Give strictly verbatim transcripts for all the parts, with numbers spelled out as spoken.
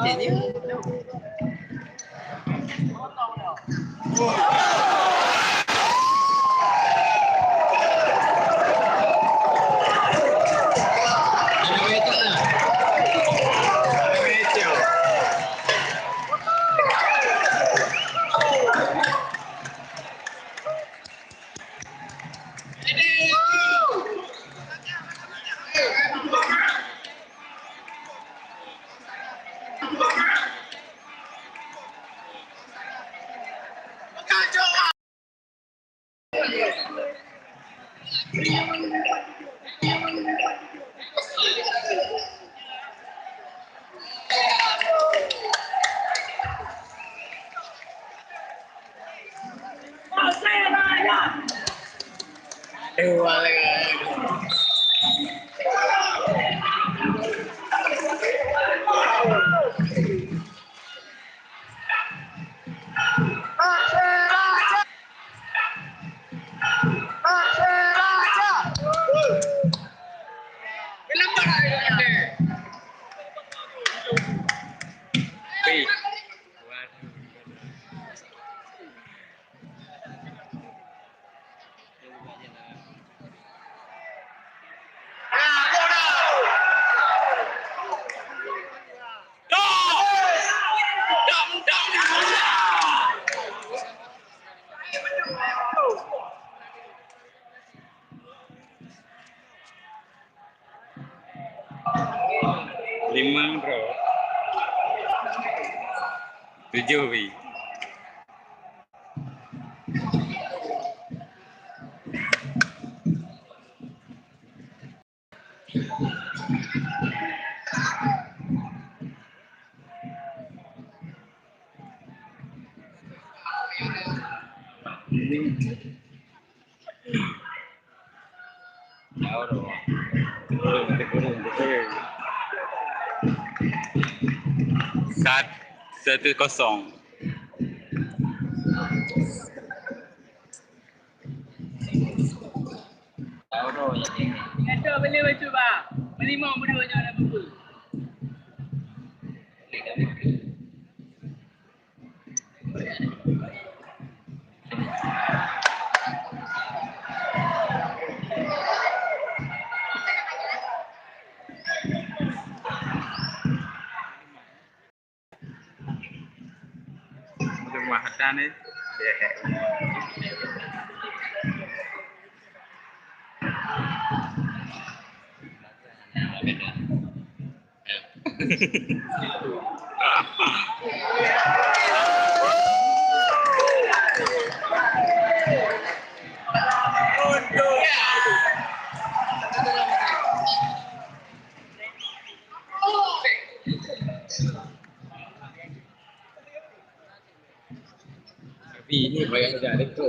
Jadi, Limong droe. Tujoh bi. Sat-, satu kosong. Kata boleh baca, bah. Meunyoe meudua nyoe lam buku. Rumah dan ni. Tapi ini banyak kerja ada tu.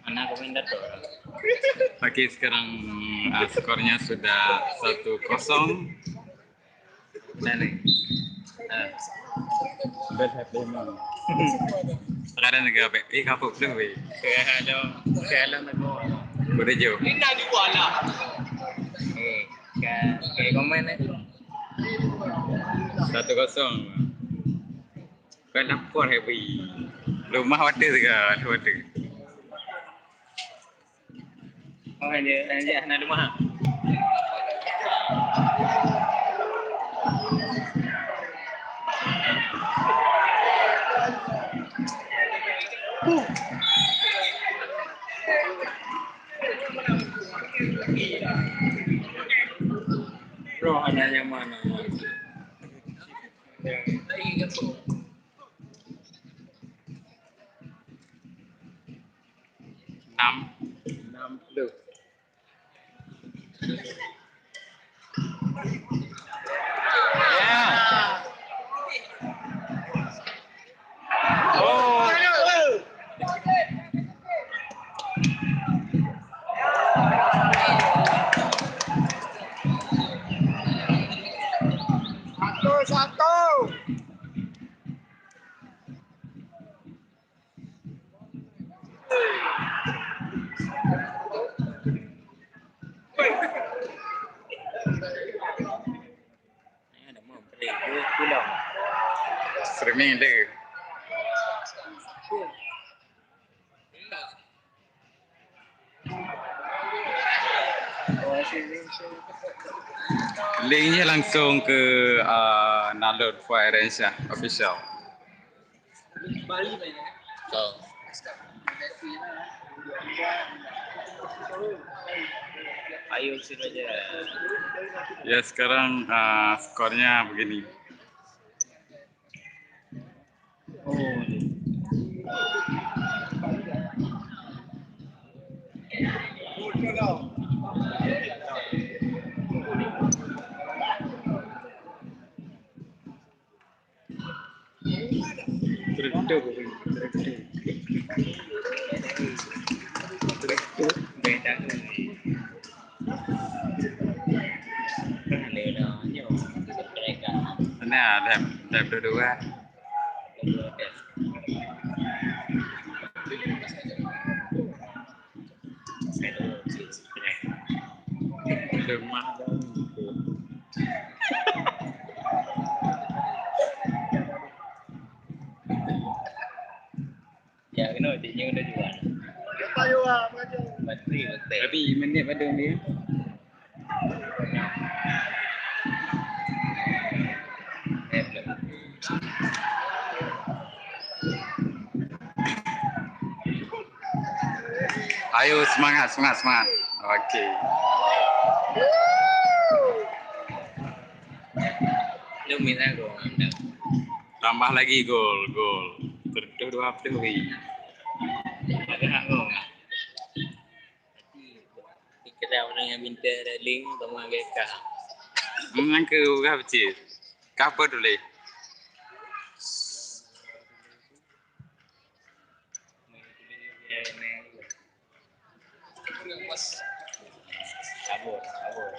Mana komentator? Oke, sekarang, ah, skornya sudah satu kosong. Mana ni? Ah. Bel happy mom. Sekarang juga, Bek. Eh, kapok belum, Bek? Ke dalam, ke dalam lagu. Boleh jauh. Ini nak dibuat lah. Eh, ke, ke komen, eh. Satu kosong. Bukan lapor, eh, bui. Rumah water juga, water. Oh, dia, dia hana rumah. Roh anak nyaman. Enam. Enam puluh. Ya. Oh. Satu, satu. Streaming deh. Linknya langsung ke uh, Nalur Fuad Iraensyah Official. Oh. Ayo, sini aja. Ya, sekarang uh, skornya begini. Oh, ini. Nah, dah, dah dua-dua. Lemah dah. Ya, kena, dia nyoe dah jual. Bateri, bateri. Tapi minit pada dia. Ayo, semangat, semangat, semangat. Okey. Lu minta gol, Anda. Tambah lagi gol, gol. Tertuh dua puluh, weh. Ada gol. Dikira orang yang minta railing sama G K. Memang ke udah becil. Kapa tulis? Kabur, kabur.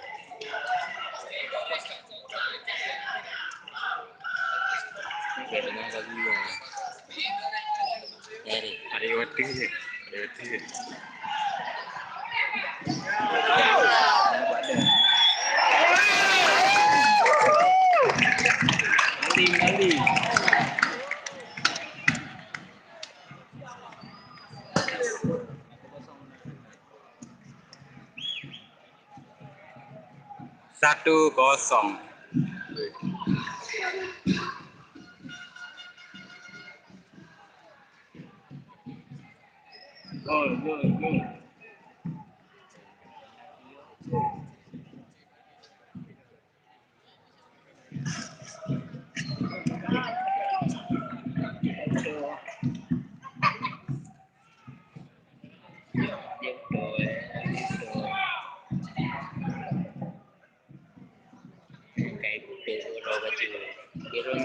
Oke, dengan lagu ya. Dari. Ada water je. Ada water je. Mali, mali. Satu kosong. Gol, gol, gol.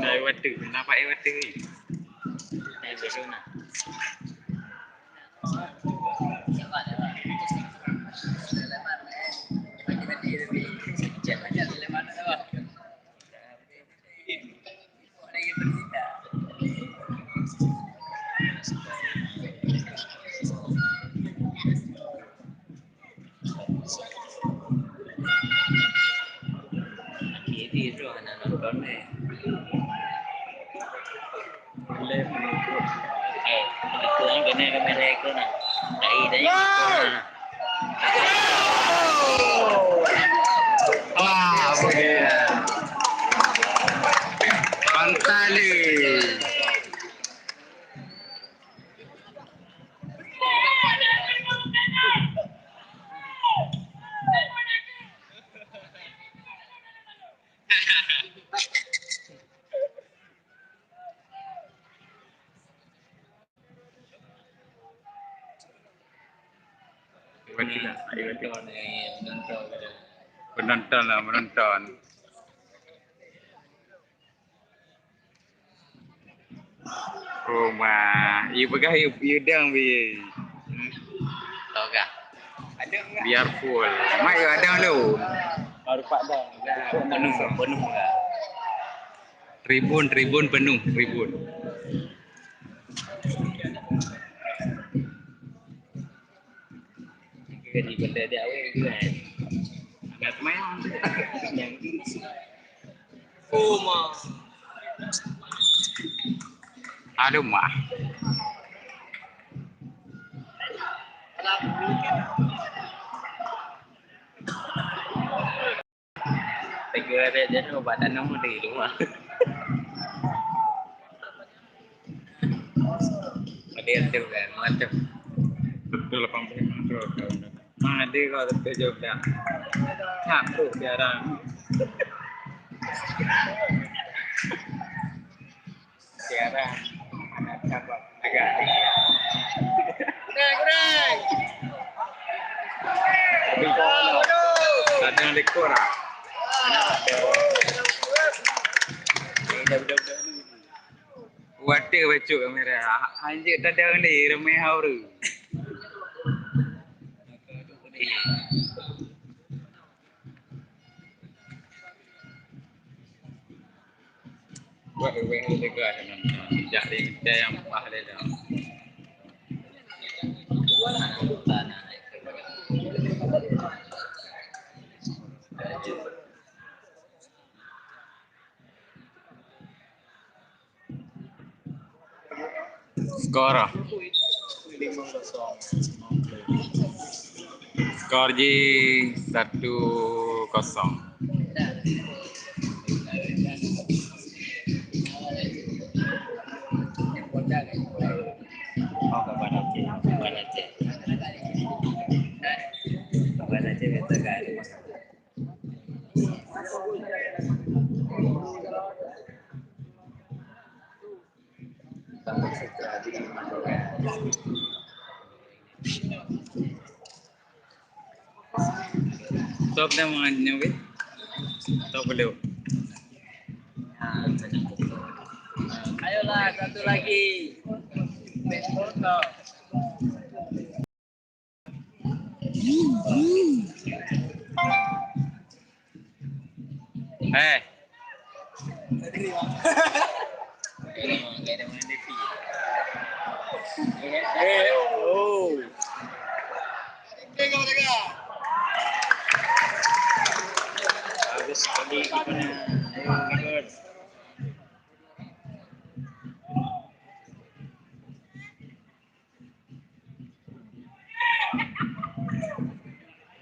Air water, nampak air water ni. Air water nah. Jadi tu anak nonton eh. Eh, itu kan kena kamera itu nah. Dari dari itu nah. Wah, apa dia? Pantai ni. Penonton, eh, penonton. Penonton lah, penonton. Oh, ma. Ieu peugah, ieu, ieu dang bi. Hmm. Tau kah? Biar full. Mak, ieu adang lu. Baru pat dang. Penuh, penuh lah. Tribun, tribun penuh, tribun. Jadi benda dia awet juga, eh. Agak semayang tu. Yang ini sih. Oh, ma. Aduh, mah. Tegur dia je tu, buat tanam di rumah. Model tu kan, macam. Betul, lapan belas meter tahun dah. Mah, dia kau betul juga. Cak tu siaran. Siaran. Agak. Kurang, kurang. Ada yang lekor ah. Water bacok kamera. Anjir, tak ada orang ni, ramai orang. Buat wéh-wéh lega nonton. Jak lé kita nyang paih lé dah. Skor. Skor jih satu kosong. Oh, kawan Aceh, kawan Aceh. Kawan Aceh biasa kan. Stop dah mengenai ni, weh. Stop dulu. Ayolah, satu lagi. Stop. Eh. Eh, oh. Bagus sekali gimana. Ayo, bagus.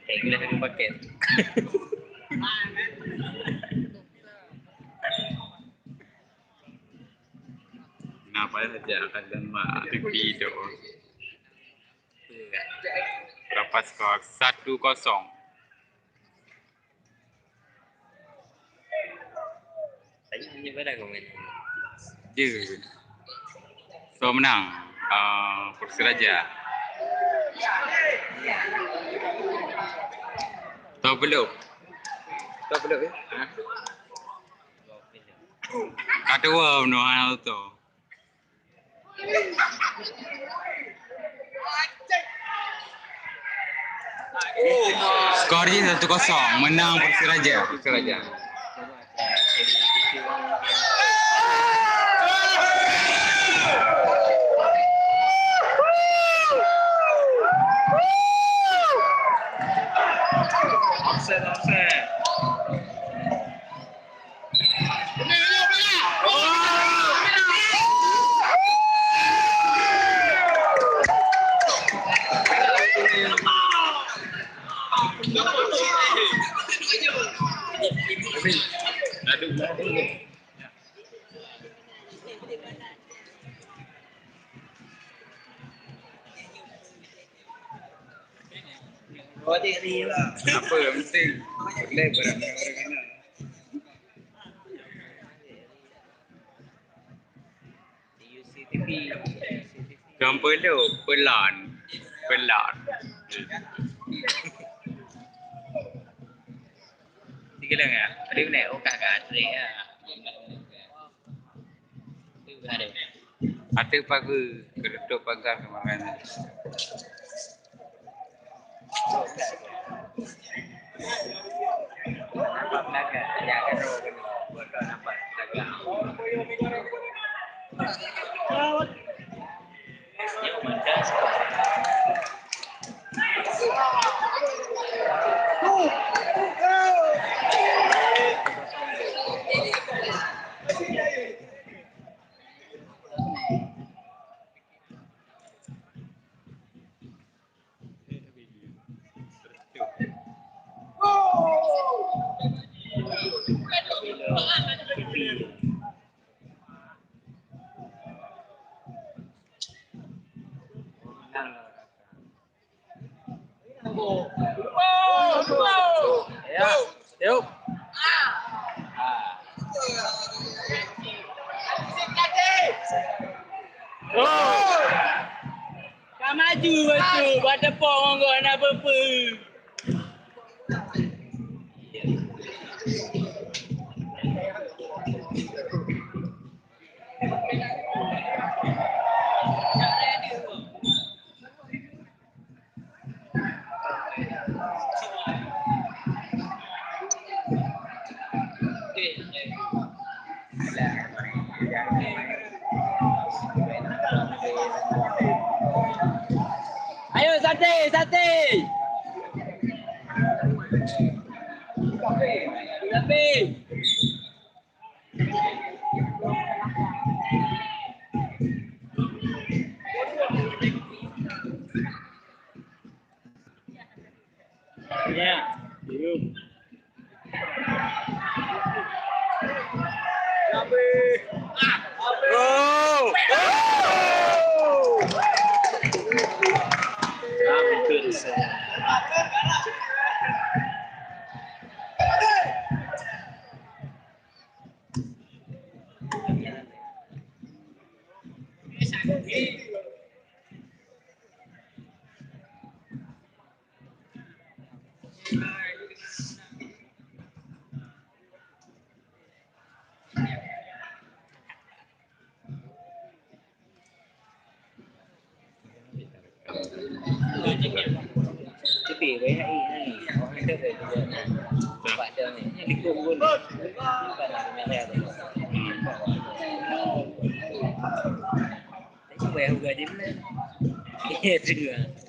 Eh, gula satu paket. Kenapa saja akan dan mak pipi tu? Berapa skor? Satu kosong. Tanya hanya barang kau main. Je. So menang. Ah, Persiraja. Top belum? Top belum, ya? Ha? Ka dua bunoe hana lotto. Skor jih satu kosong, menang Persiraja. Persiraja. Offside, offside. Apa yang penting? Boleh barang-barang. Yang perlu pelan, pelan. Gila nggak? Tadi naik, oh, kagak ada ya. Ateueh pageue, geutôp paga keumarin. Ya, yuk. Oh. Ka maju bacut, bak teupông ngon geuh na peue-peue. Ayo, sate, sate. Tapi. Ya, yuk. Oh. Hampir saja.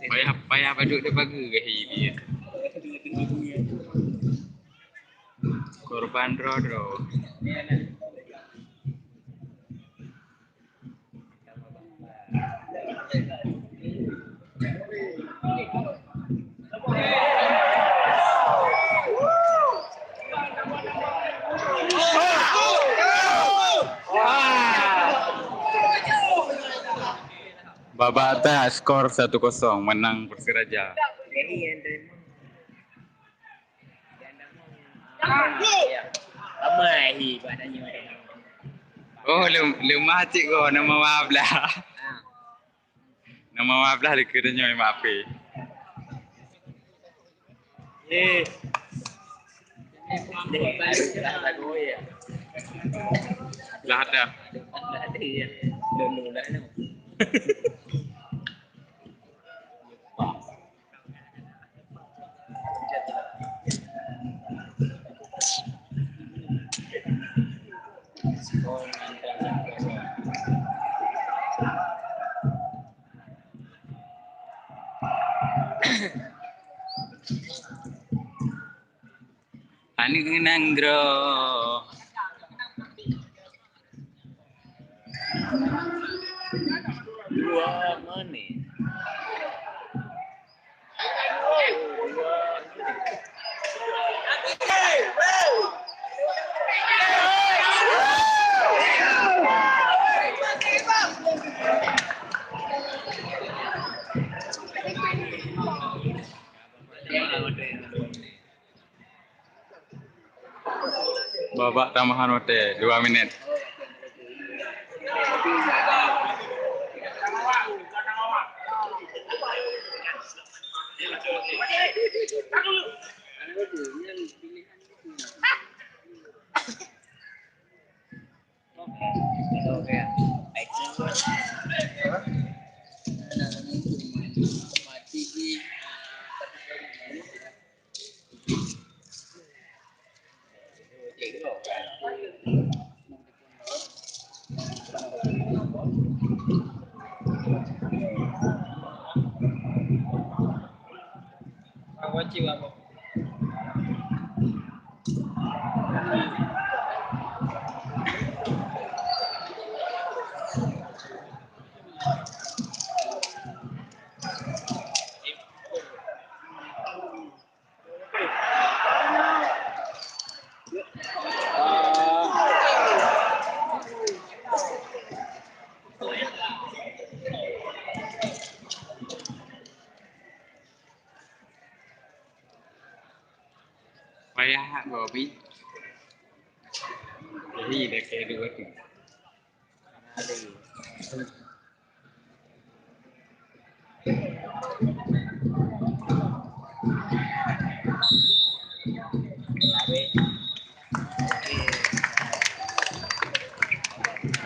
Payah, payah padub di pageue kah hi dia. Korban droe-droe. Babak ta skor satu kosong, menang Persiraja. Ramai hi bak tanyoe. Oh, lem-, leumah cit goe, nama wablah. Nama wablah lé keu tanyoe, mape. Eh. Lah ada. Lah ada ya. Dulu dah. Aneuk nanggroe. Dua menit. Babak tambahan watèe, dua minit. Payah Bobi. Jadi dah kayak dua tu.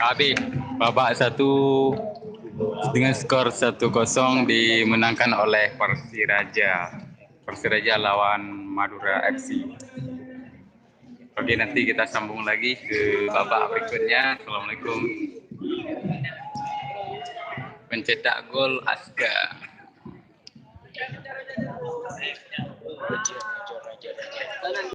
Habis babak satu dengan skor satu kosong dimenangkan oleh Persiraja. Persiraja lawan Madura F C. Oke, nanti kita sambung lagi ke babak berikutnya. Assalamualaikum. Pencetak gol Aska.